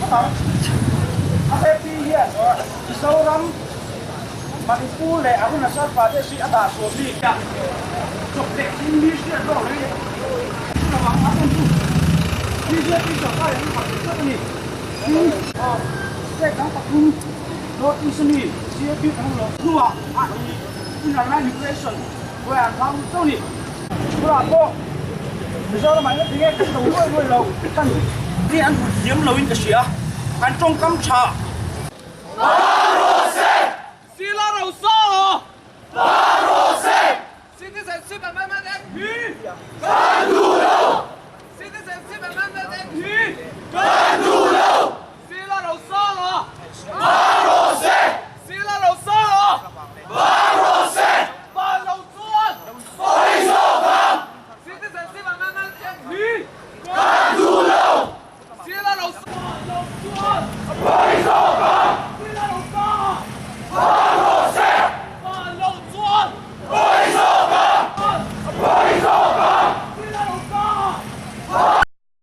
phawt ang. AAP hian Mizoram, Manipur leh Arunachal Pradesh hi a dah sual bik a, chawp leh thil mi hriat rawh reng leh lo ang a hmun chu bjp sorkar in an khap leh tlat a ni. Tin, state dang pathum North East ami CAP kan awm loh hnuah a inner line regulation hnuaiah an hlang lut chauh a ni. Tunah pawh Mizoramah hian tinge kan do ruai ruai lo khan hi an hmu thiam loin ka hria, an tawngkam tha.